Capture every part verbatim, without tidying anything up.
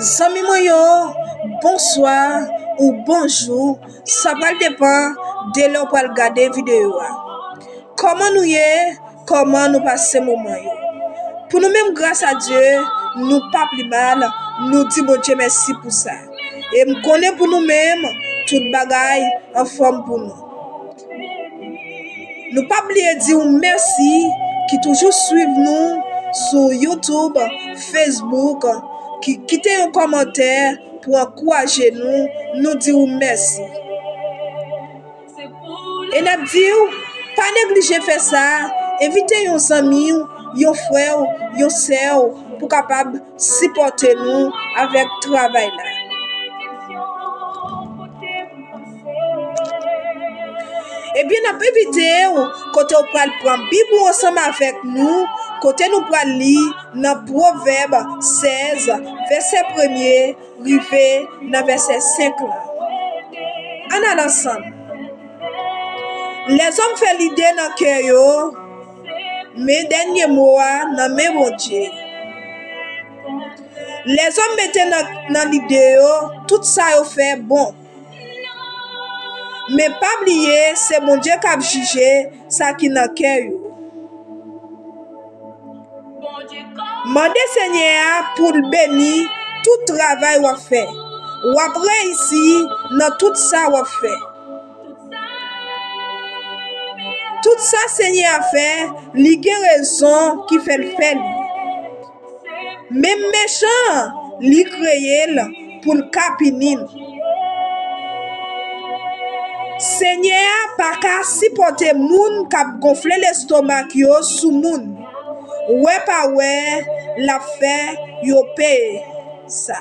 Zanmi mwen yo, bonswa ou bonjou, sa pral depann de lè w pral gade videyo a. Kòman nou ye? Kòman nou pase moman yo? Pou nou menm, gras a Dye, nou pa pi mal, nou di Bondye mèsi pou sa. E m konnen pou nou menm, tout bagay anfòm pou nou. Nou pa bliye di w mèsi ki toujou swiv nou sou YouTube, Facebook, ki kite yon kòmantè pou ankouraje nou, nou di w mèsi. E n ap di w, pa neglije fè sa, envite yon zanmi w, yon frè w, yon sè w pou kapab sipòte nou avèk travay la. Ebyen, n ap envite w kote w pral pran Bib ou ansanm avèk nou, kote nou pral li nan Pwovèb sèz, vèsè premye, rive nan vèsè senk la. Ann al ansanm. Lèzòm fè lide nan kè yo, men dènye mo a nan men Bondye. Lèzòm mete nan, nan lide yo tout sa yo fè bon. Men pa bliye, se Bondye k ap jije sa ki nan kè yo. Mande Senyè a pou l beni tout travay w ap fè. W ap reyisi nan tout sa w ap fè. Tout sa Senyè a fè, li gen rezon ki fè l fè li. Menm mechan an, li kreye l pou l ka pini l. Senyè a pa ka sipòte moun k ap gonfle lestomak yo sou moun. Wè pa wè, l ap fè yo peye sa.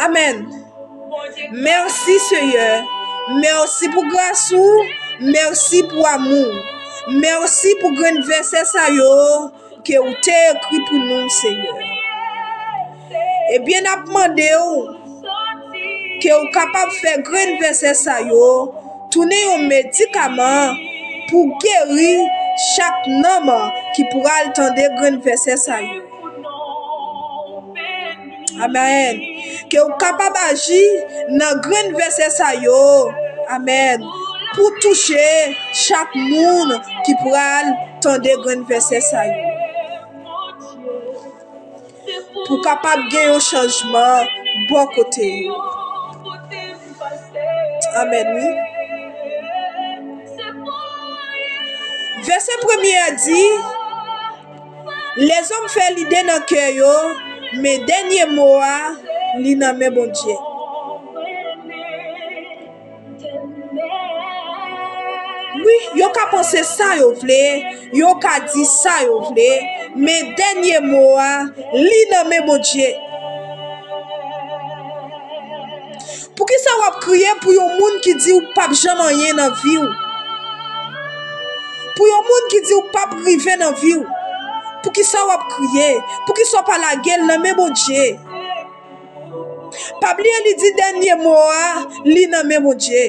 Amèn. Mèsi, Seyè. Mèsi pou gras ou. Mèsi pou amou w. Mèsi pou grenn vèsè sa yo ke w te ekri pou nou, Seyè. Ebyen, n ap mande w ke w kapab fè grenn vèsè sa yo tounen yon medikaman pou geri chak nanm ki pral tande grenn vèsè sa yo. Amèn. Ke w kapab aji nan grenn vèsè sa yo. Amèn. Pou touche chak moun ki pral tande grenn vèsè sa yo. Pou kapab gen yon chanjman bò kote yo. Amèn, wi. Vèsè premye a di, lèzòm fè lide nan kè yo, men dènye mo a, li nan men Bondye. Wi, yo ka panse sa yo vle, yo ka di sa yo vle, men dènye mo a, li nan men Bondye. Poukisa w ap kriye pou yon moun ki di w p ap janm anyen nan vi w? Pou yon moun ki di w p ap rive nan vi w? Poukisa w ap kriye? Poukisa w pa lage l nan men Bondye? Pa bliye li di dènye mo a, li nan men Bondye.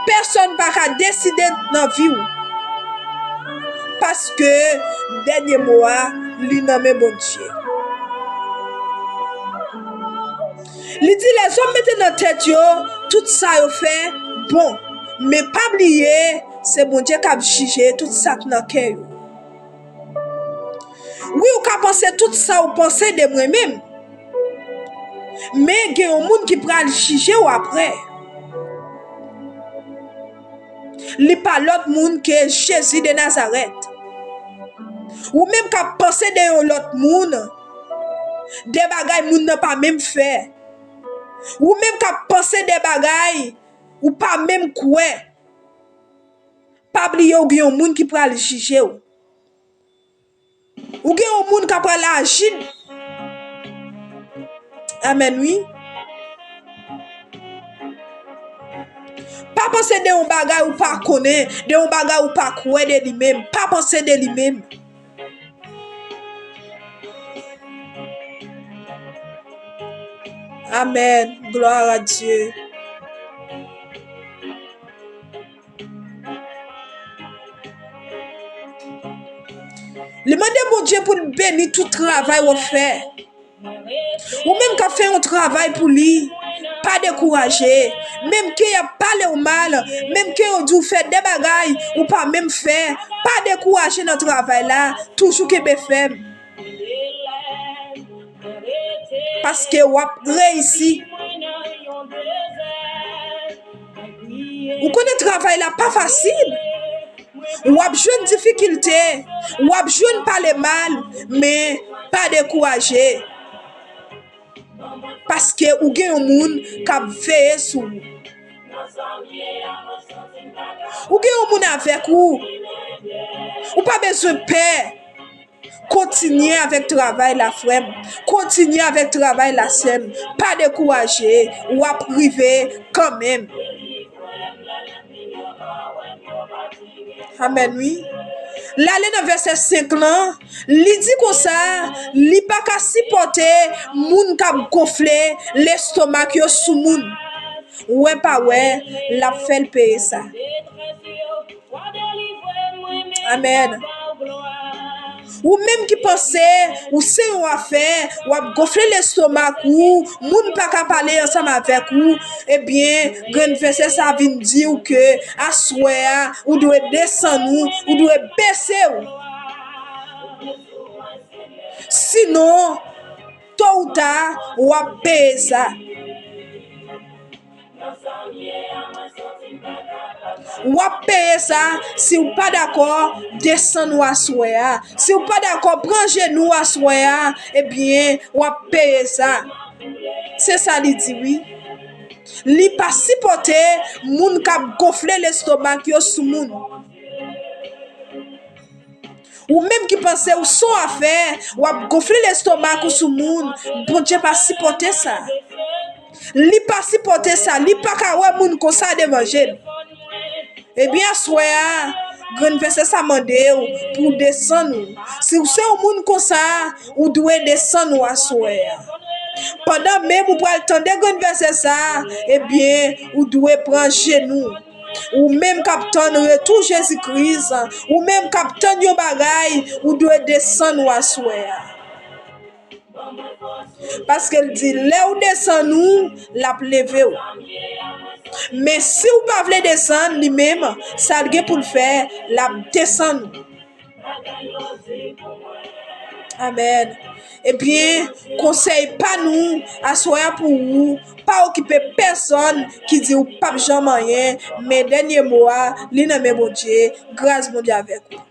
Pèsonn pa ka deside nan vi w. Paske dènye mo a, li nan men Bondye. Li di lèzòm mete nan tèt yo tout sa yo fè bon. Men pa bliye, se Bondye k ap jije tout sa k nan kè yo. Wi, ou ka panse tout sa ou panse de mwen menm. Men gen yon moun ki pral jije w apre. Li pa lòt moun ke Jezi de Nazarèt. Ou menm k ap panse de yon lòt moun, de bagay moun nan pa menm fè. Ou menm k ap panse de bagay ou pa menm kwè. Pa bliye w gen yon moun ki pral jije w. Ou gen yon moun k ap pral aji. Amèn, wi. Pa panse de yon bagay ou pa konnen, de yon bagay ou pa kwè de li menm. Pa panse de li menm. Amèn. Gloire à Dieu. Li mande Bondye pou l beni tout travay w ap fè. Ou menm k ap fè yon travay pou li, pa dekouraje. Menm ke y ap pale w mal, menm ke yo di w fè de bagay ou pa menm fè, pa dekouraje nan travay la, toujou kenbe fèm. Paske w ap reyisi. Ou konnen travay la pa fasil. W ap jwenn difikilte, w ap jwenn pale mal, men pa dekouraje. Paske ou gen yon moun k ap veye sou ou. Ou gen yon moun avèk ou. Ou pa bezwen pè. Kontinye avèk travay la, frè m. Kontinye avèk travay la, sè m. Pa dekouraje. W ap rive kanmenm. Amèn, wi. L ale nan vèsè senk lan, li di konsa, li pa ka sipòte moun k ap gonfle lestomak yo sou moun. Wè pa wè, l ap fè l peye sa. Amèn. Ou menm ki panse ou se yon afè, w ap gonfle lestomak ou, moun pa ka pale ansanm avèk ou, ebyen, grenn vèsè sa vin di w ke aswè a, ou dwe desann ou, ou dwe bese w. Sinon, to ou ta, w ap peye sa. W ap peye sa si w pa dakò desann ou aswè a. Si w pa dakò pran jenou w aswè a, ebyen, w ap peye sa. Se sa li di, wi. Li pa sipòte moun k ap gonfle lestomak yo sou moun. Ou menm ki panse ou se yon afè, w ap gonfle lestomak ou sou moun, Bondye pa sipòte sa. Li pa sipòte sa, li pa ka wè moun konsa devan je l. Ebyen, aswè a, grenn vèsè sa mande w pou w desann ou. Si w se yon moun konsa, ou dwe desann ou aswè a. Pandan menm ou pral tande grenn vèsè sa, ebyen, ou dwe pran jenou. Ou menm k ap tann retou Jezi Kris, ou menm k ap tann yon bagay, ou dwe desann ou aswè a. Paske l di, lè w desann ou, l ap leve w. Men si w pa vle desann li menm, sa l gen pou l fè, l ap desann ou. Amèn. Ebyen, konsèy pa nou aswè a pou ou, pa okipe pèsonn ki di ou p ap janm anyen, men dènye mo a, li nan men Bondye, gras Bondye avèk ou.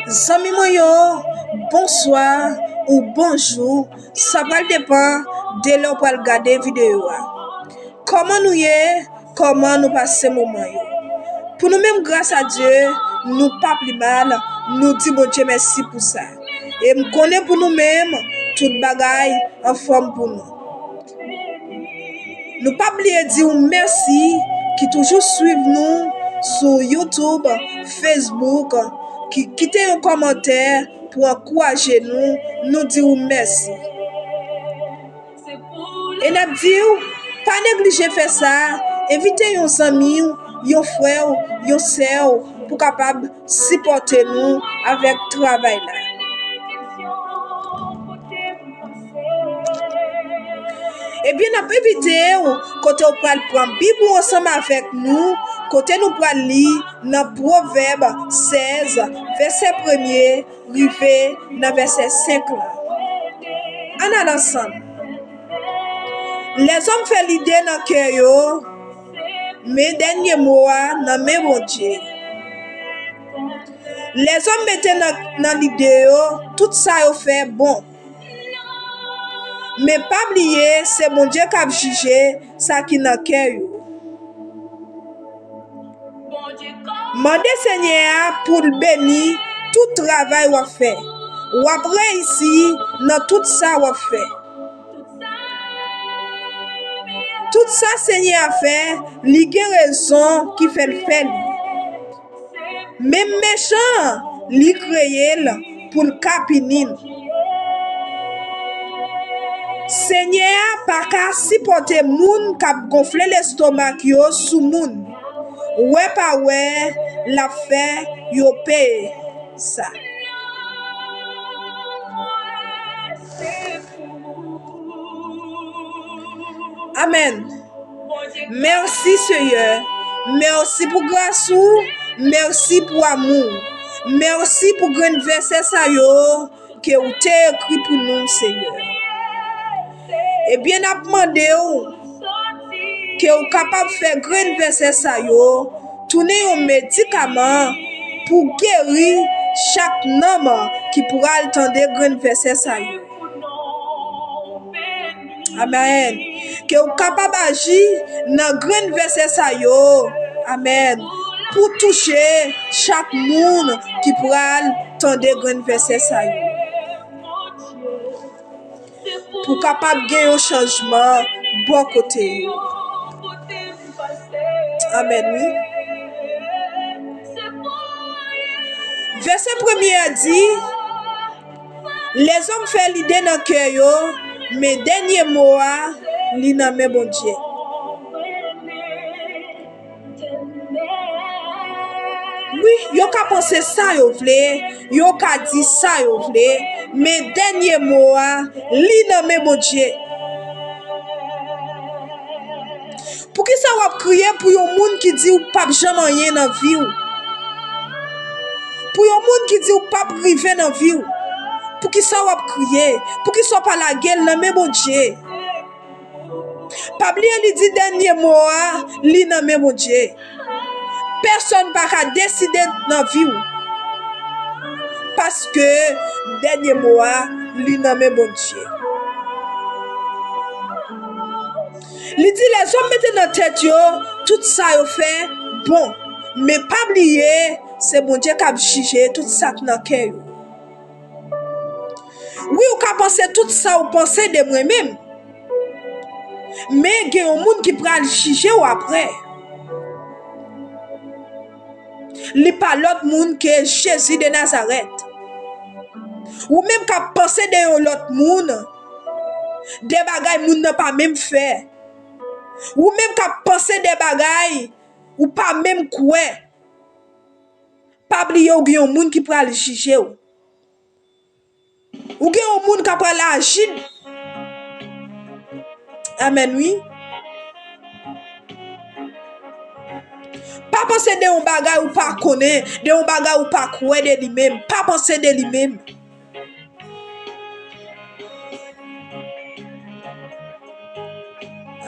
Zanmi mwen yo, bonswa ou bonjou, sa pral depann de lè w pral gade videyo a. Kòman nou ye? Kòman nou pase moman yo? Pou nou menm, gras a Dye, nou pa pi mal, nou di Bondye mèsi pou sa. E m konnen pou nou menm, tout bagay anfòm pou nou. Nou pa bliye di w mèsi ki toujou swiv nou sou YouTube, Facebook, ki kite yon kòmantè pou ankouraje nou, nou di w mèsi. E n ap di w, pa neglije fè sa, envite yon zanmi w, yon frè w, yon sè w pou kapab sipòte nou avèk travay la. Ebyen, n ap envite w kote w pral pran Bib ou ansanm avèk nou, kote nou pral li nan Pwovèb sèz, vèsè premye, rive nan vèsè senk la. Ann al ansanm. Lèzòm fè lide nan kè yo, men dènye mo a nan men Bondye. Lèzòm mete nan, nan lide yo tout sa yo fè bon. Men pa bliye, se Bondye k ap jije sa ki nan kè yo. Mande Senyè a pou l beni tout travay w ap fè. W ap reyisi nan tout sa w ap fè. Tout sa Senyè a fè, li gen rezon ki fè l fè li. Menm mechan an, li kreye l pou l ka pini l. Senyè a pa ka sipòte moun k ap gonfle lestomak yo sou moun. Wè pa wè, l ap fè yo peye sa. Amèn. Mèsi, Seyè. Mèsi pou gras ou. Mèsi pou amou w. Mèsi pou grenn vèsè sa yo ke w te ekri pou nou, Seyè. Ebyen, n ap mande w ke w kapab fè grenn vèsè sa yo tounen yon medikaman pou geri chak nanm ki pral tande grenn vèsè sa yo. Amèn. Ke w kapab aji nan grenn vèsè sa yo. Amèn. Pou touche chak moun ki pral tande grenn vèsè sa yo. Pou kapab gen yon chanjman bò kote yo. Amèn, wi. Vèsè premye a di, lèzòm fè lide nan kè yo, men dènye mo a, li nan men Bondye. Wi, yo ka panse sa yo vle, yo ka di sa yo vle, men dènye mo a, li nan men Bondye. Poukisa w ap kriye pou yon moun ki di w p ap janm anyen nan vi w? Pou yon moun ki di w p ap rive nan vi w? Poukisa w ap kriye? Poukisa w pa lage l nan men Bondye? Pa bliye li di dènye mo a, li nan men Bondye. Pèsonn pa ka deside nan vi w. Paske dènye mo a, li nan men Bondye. Li di lèzòm mete nan tèt yo tout sa yo fè bon. Men pa bliye, se Bondye k ap jije tout sa k nan kè yo. Wi, ou ka panse tout sa ou panse de mwen menm. Men gen yon moun ki pral jije w apre. Li pa lòt moun ke Jezi de Nazarèt. Ou menm k ap panse de yon lòt moun, de bagay moun nan pa menm fè. Ou menm k ap panse de bagay ou pa menm kwè. Pa bliye ou gen yon moun ki pral jije w. Ou gen yon moun k ap pral aji. Amèn, wi. Pa panse de yon bagay ou pa konnen, de yon bagay ou pa kwè de li menm. Pa panse de li menm.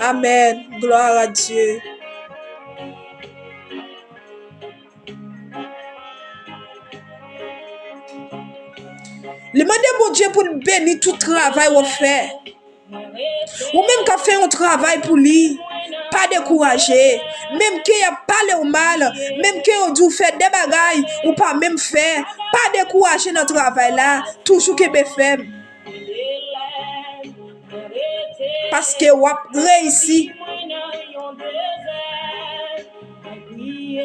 Amèn. Gloire à Dieu. Li mande Bondye pou l beni tout travay w ap fè. Ou menm k ap fè yon travay pou li, pa dekouraje. Menm ke y ap pale w mal, menm ke yo di w fè de bagay ou pa menm fè, pa dekouraje nan travay la, toujou kenbe fèm. Paske w ap reyisi.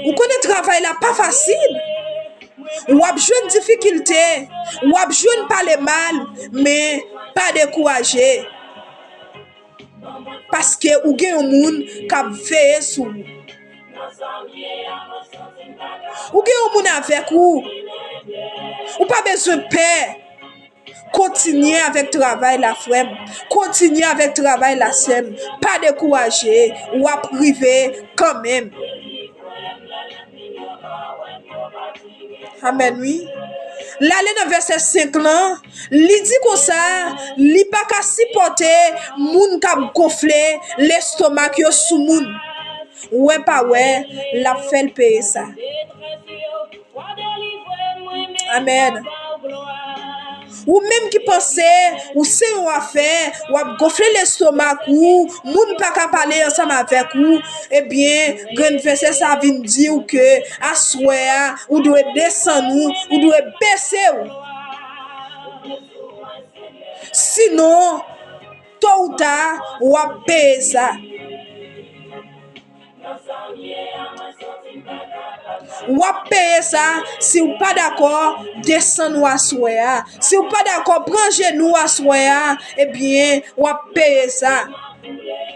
Ou konnen travay la pa fasil. W ap jwenn difikilte, w ap jwenn pale mal, men pa dekouraje. Paske ou gen yon moun k ap veye sou ou. Ou gen yon moun avèk ou. Ou pa bezwen pè. Kontinye avèk travay la, frè m. Kontinye avèk travay la, sè m. Pa dekouraje. W ap rive kanmenm. Amèn, wi. L ale nan vèsè senk lan, li di konsa, li pa ka sipòte moun k ap gonfle lestomak yo sou moun. Wè pa wè, l ap fè l peye sa. Amèn. Ou menm ki panse ou se yon afè, w ap gonfle lestomak ou, moun pa ka pale ansanm avèk ou, ebyen, grenn vèsè sa vin di w ke aswè a, ou dwe desann ou, ou dwe bese w. Sinon, to ou ta, w ap peye sa. W ap peye sa. Si w pa dakò, desann ou aswè a. Si w pa dakò, pran jenou w aswè a, ebyen, w ap peye sa.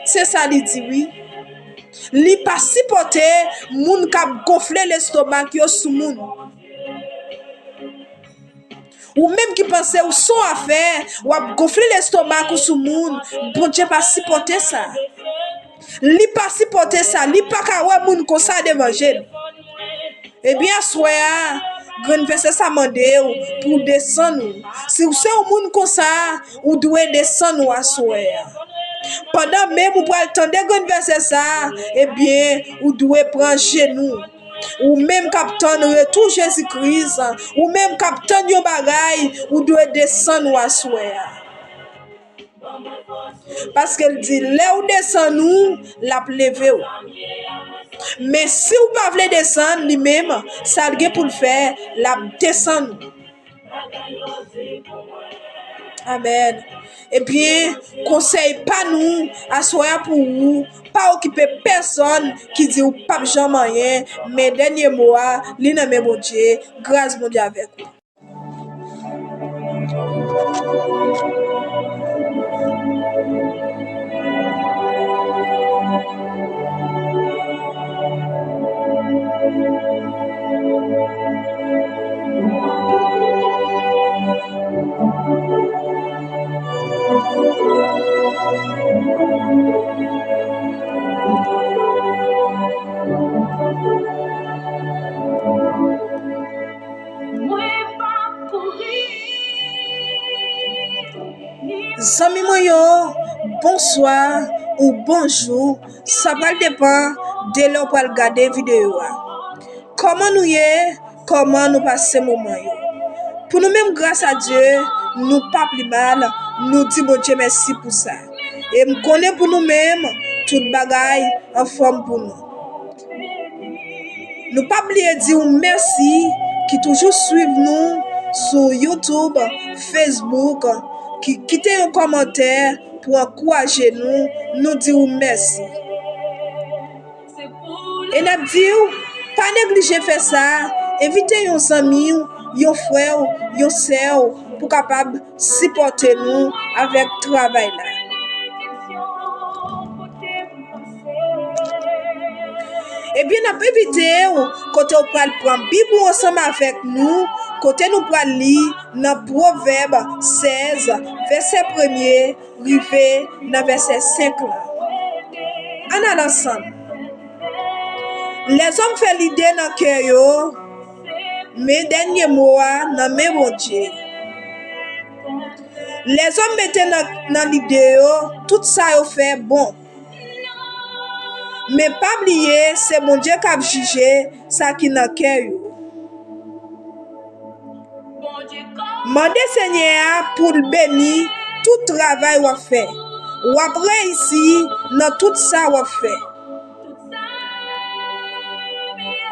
Se sa li di, wi. Li pa sipòte moun k ap gonfle lestomak yo sou moun. Ou menm ki panse ou se yon afè, w ap gonfle lestomak ou sou moun, Bondye pa sipòte sa. Li pa sipòte sa, li pa ka wè moun konsa devan je l. Ebyen, aswè a, grenn vèsè sa mande w pou w desann ou. Si w se yon moun konsa, ou dwe desann ou aswè a. Pandan menm ou pral tande grenn vèsè sa, ebyen, ou dwe pran jenou. Ou menm k ap tann retou Jezi Kris, ou menm k ap tann yon bagay, ou dwe desann ou aswè a. Paske l di, lè w desann ou, l ap leve w. Men si w pa vle desann, li menm, sa l gen pou l fè, l ap desann ou. Amèn. Ebyen, konsèy pa nou aswè a pou ou, pa okipe pèsonn ki di w p ap janm anyen, men dènye mo a, li nan men Bondye, gras Bondye avèk ou. Zanmi mwen yo, bonswa ou bonjou, sa pral depann de lè w pral gade videyo a. Kòman nou ye? Kòman nou pase moman yo? Pou nou menm, gras a Dye, nou pa pi mal, nou di Bondye mèsi pou sa. E m konnen pou nou menm, tout bagay anfòm pou nou. Nou pa bliye di w mèsi ki toujou swiv nou sou YouTube, Facebook, ki kite yon kòmantè pou ankouraje nou, nou di w mèsi. E n ap di w, pa neglije fè sa, envite yon zanmi w, yon frè w, yon sè w pou kapab sipòte nou avèk travay la. Ebyen, n ap envite w kote w pral pran Bib ou ansanm avèk nou, kote nou pral li nan Pwovèb sèz, vèsè premye, rive nan vèsè senk lan. Ann al ansanm. Lèzòm fè lide nan kè yo, men dènye mo a nan men Bondye. Lèzòm mete nan, nan lide yo tout sa yo fè bon. Men pa bliye, se Bondye k ap jije sa ki nan kè yo. Mande Senyè a pou l beni tout travay w ap fè. W ap reyisi nan tout sa w ap fè.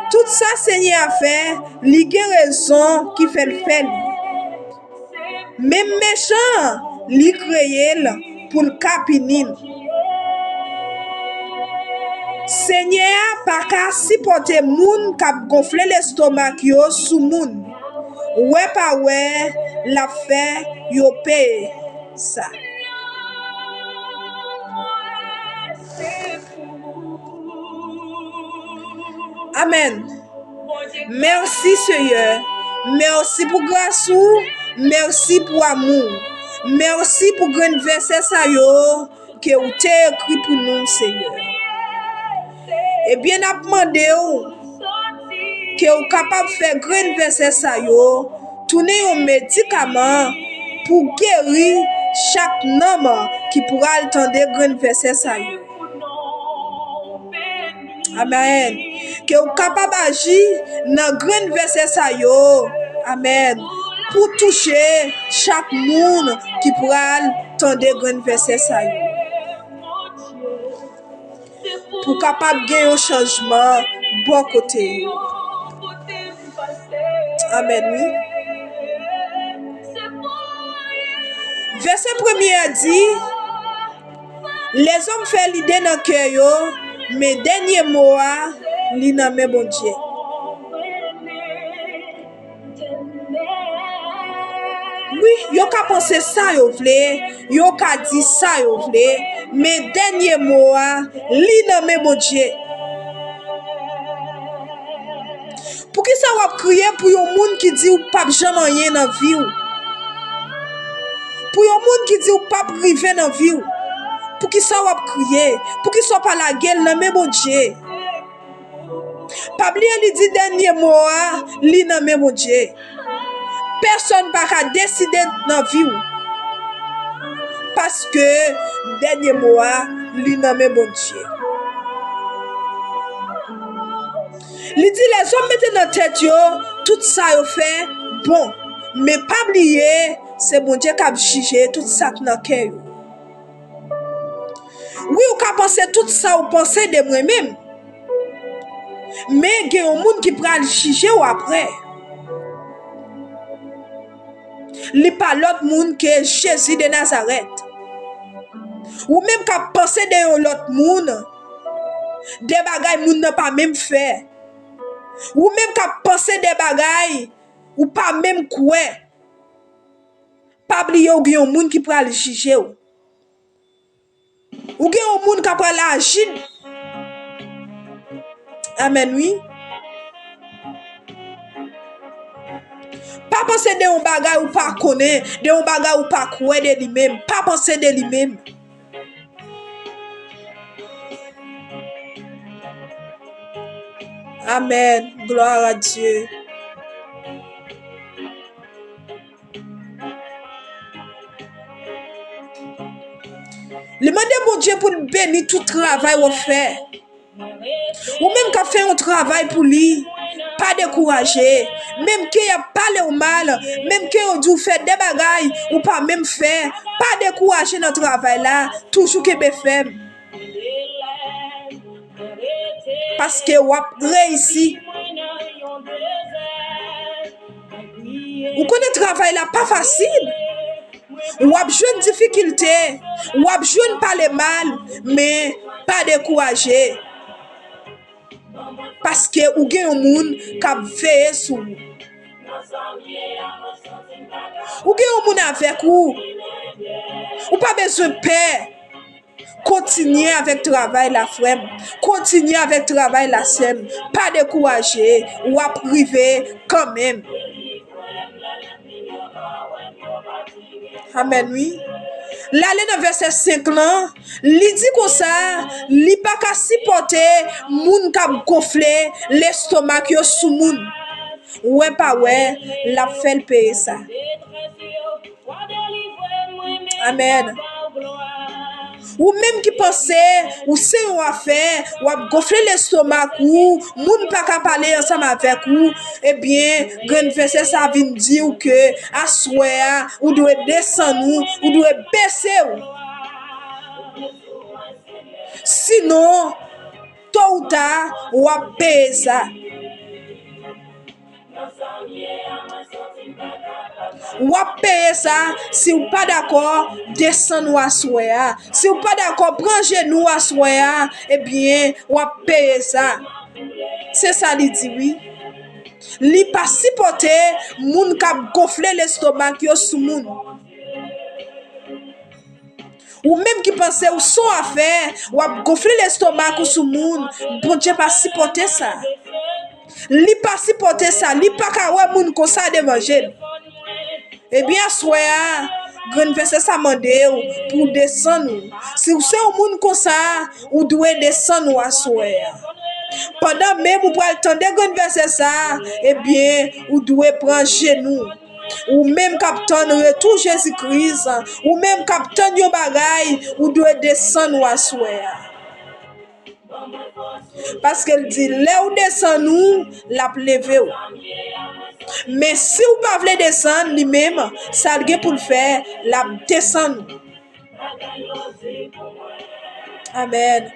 Tout sa Senyè a fè, li gen rezon ki fè l fè li. Menm mechan an, li kreye l pou l ka pini l. Senyè a pa ka sipòte moun k ap gonfle lestomak yo sou moun. Wè pa wè, l ap fè yo peye sa. Amèn. Mèsi, Seyè. Mèsi pou gras ou. Mèsi pou amou w. Mèsi pou grenn vèsè sa yo ke w te ekri pou nou, Senyè. Ebyen, n ap mande w ke w kapab fè grenn vèsè sa yo tounen yon medikaman pou geri chak nanm ki pral tande grenn vèsè sa yo. Amèn. Ke w kapab aji nan grenn vèsè sa yo. Amèn. Pou touche chak moun ki pral tande grenn vèsè sa yo. Pou kapab gen yon chanjman bò kote yo. Amèn, wi. Vèsè premye a di, lèzòm fè lide nan kè yo, men dènye mo a, li nan men Bondye. Wi, yo ka panse sa yo vle, yo ka di sa yo vle, men dènye mo a, li nan men Bondye. Poukisa w ap kriye pou yon moun ki di w p ap janm anyen nan vi w? Pou yon moun ki di w p ap rive nan vi w? Poukisa w ap kriye? Poukisa w pa lage l nan men Bondye? Pa bliye li di dènye mo a, li nan men Bondye. Pèsonn pa ka deside nan vi w. Paske dènye mo a, li nan men Bondye. Li di lèzòm mete nan tèt yo tout sa yo fè bon. Men pa bliye, se Bondye k ap jije tout sa k nan kè yo. Wi, ou ka panse tout sa ou panse de mwen menm. Men gen yon moun ki pral jije w apre. Li pa lòt moun ke Jezi de Nazarèt. Ou menm k ap panse de yon lòt moun, de bagay moun nan pa menm fè. Ou menm k ap panse de bagay ou pa menm kwè. Pa bliye w gen yon moun ki pral jije w. Ou gen yon moun k ap pral aji. Amèn, wi. Pa panse de yon bagay ou pa konnen, de yon bagay ou pa kwè de li menm. Pa panse de li menm. Amèn. Gloire à Dieu. Li mande Bondye pou l beni tout travay w ap fè. Ou menm k ap fè yon travay pou li, pa dekouraje. Menm ke y ap pale w mal, menm ke yo di w fè de bagay ou pa menm fè, pa dekouraje nan travay la, toujou kenbe fèm. Paske w ap reyisi. Ou konnen travay la pa fasil. W ap jwenn difikilte, w ap jwenn pale mal, men pa dekouraje. Paske ou gen yon moun k ap veye sou ou. Ou gen yon moun avèk ou. Ou pa bezwen pè. Kontinye avèk travay la, frè m. Kontinye avèk travay la, sè m. Pa dekouraje, w ap rive kanmenm. Amèn, wi. L ale nan vèsè senk lan, li di konsa, li pa ka sipòte moun k ap gonfle lestomak yo sou moun. Wè pa wè, l ap fè l peye sa. Amèn. Ou menm ki panse ou se yon afè, w ap gonfle lestomak ou, moun pa ka pale ansanm avèk ou, ebyen, grenn vèsè sa vin di w ke aswè a, ou dwe desann ou, ou dwe bese w. Sinon, to ou ta, w ap peye sa. W ap peye sa si w pa dakò desann ou aswè a. Si w pa dakò pran jenou w aswè a, ebyen, w ap peye sa. Se sa li di, wi. Li pa sipòte moun k ap gonfle lestomak yo sou moun. Ou menm ki panse ou se yon afè, w ap gonfle lestomak ou sou moun, Bondye pa sipòte sa. Li pa sipòte sa, li pa ka wè moun konsa devan je l. Ebyen, aswè a, grenn vèsè sa mande w pou w desann ou. Si w se yon moun konsa, ou dwe desann ou aswè a. Pandan menm ou pral tande grenn vèsè sa, ebyen, ou dwe pran jenou. Ou menm k ap tann retou Jezi Kris, ou menm k ap tann yon bagay, ou dwe desann ou aswè a. Paske l di, lè w desann ou, l ap leve w. Men si w pa vle desann, li menm, sa l gen pou l fè, l ap desann ou. Amèn.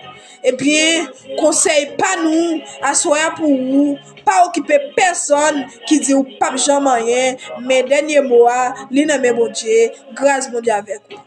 Ebyen, konsèy pa nou aswè a pou ou, pa okipe pèsonn ki di ou p ap janm anyen, men dènye mo a, li nan men Bondye, gras Bondye avèk ou.